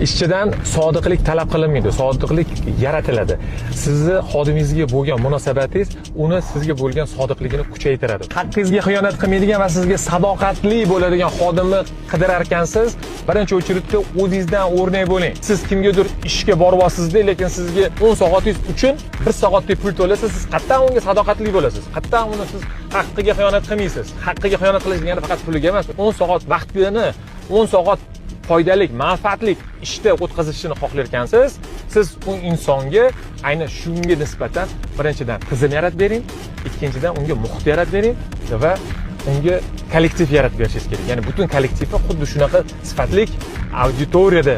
Ishchidan sodiqlik talab qilinmaydi, sodiqlik yaratiladi. Sizni xodimingizga bo'lgan munosabatingiz uni sizga bo'lgan sodiqligini kuchaytiradi. Haqqingizga xiyonat qilmaydigan va sizga sadoqatli bo'ladigan xodimni qidirar ekansiz, birinchi очередь da o'zingizdan o'rnak bo'ling. Siz kimgadir ishga boryapsizda, lekin sizga 10 soatingiz uchun 1 soatlik pul to'lasa, siz qayerdan unga sadoqatli bo'lasiz? Qayerdan uni siz haqqiga xiyonat qilmaysiz? Haqqiga xiyonat qilish degani faqat puliga emas, 10 soat vaqtini 10 soat foydali, manfaatli ishda o'tkazishini xohlar ekansiz, siz u insonga aynan shunga nisbatan birinchidan tizim yaratib bering, ikkinchidan unga muhit yaratib bering va unga kollektiv yaratib berishingiz kerak. Ya'ni butun kollektivni xuddi shunaqa sifatli auditoriyada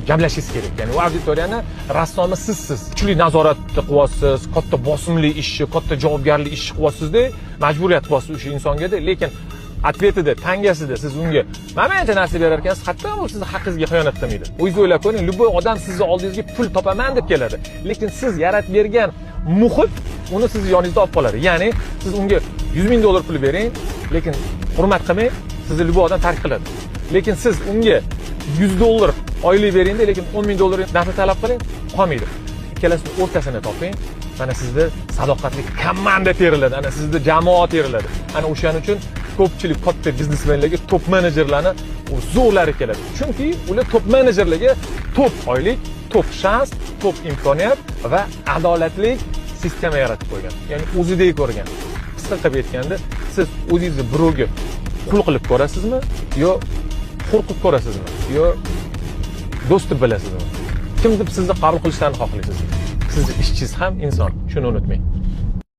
jamlashingiz kerak. Ya'ni u auditoriyani rassomi sizsiz. Kuchli nazoratni qilyapsiz, katta bosimli ishni, katta javobgarlik ishni qilyapsizda, majburiyat qilyapsiz o'sha insongada, lekin ответ ida, tangasida siz unga mana buncha narsa berar ekansiz, hatto u sizni haqqingizga xiyonat qilmaydi. O'zingiz o'ylab ko'ring, любой odam sizni oldingizga pul topaman deb keladi, lekin siz yaratib bergan muhit uni sizni yoningizda olib qoladi. Ya'ni siz unga 100 ming dollar pul bering, lekin hurmat qilmang, sizni любой odam tark qiladi. Lekin siz unga 100 dollar oylik beringda, lekin 10 ming dollar narsa talab qiling, qolmaydi. Ikkalasini o'rtasini toping. Mana sizda sadoqatli komanda teriladi, ana sizda jamoa teriladi. Ana o'shaning uchun ko'pchilik katta biznesmenlarga top menejerlarni zo'rlari keladi. Chunki ular top menejerlarga top oylik, top shans, top imkoniyat va adolatli sistema yaratib qo'ygan. Ya'ni o'zidek ko'rgan. Qisqa qilib aytganda, siz o'zingizni birovga qul qilib ko'rasizmi yo qo'rqib ko'rasizmi yo do'st deb bilasizmi? Kim deb sizni qabul qilishlarini xohlaysiz? Sizni ishchingiz ham inson, shuni unutmang.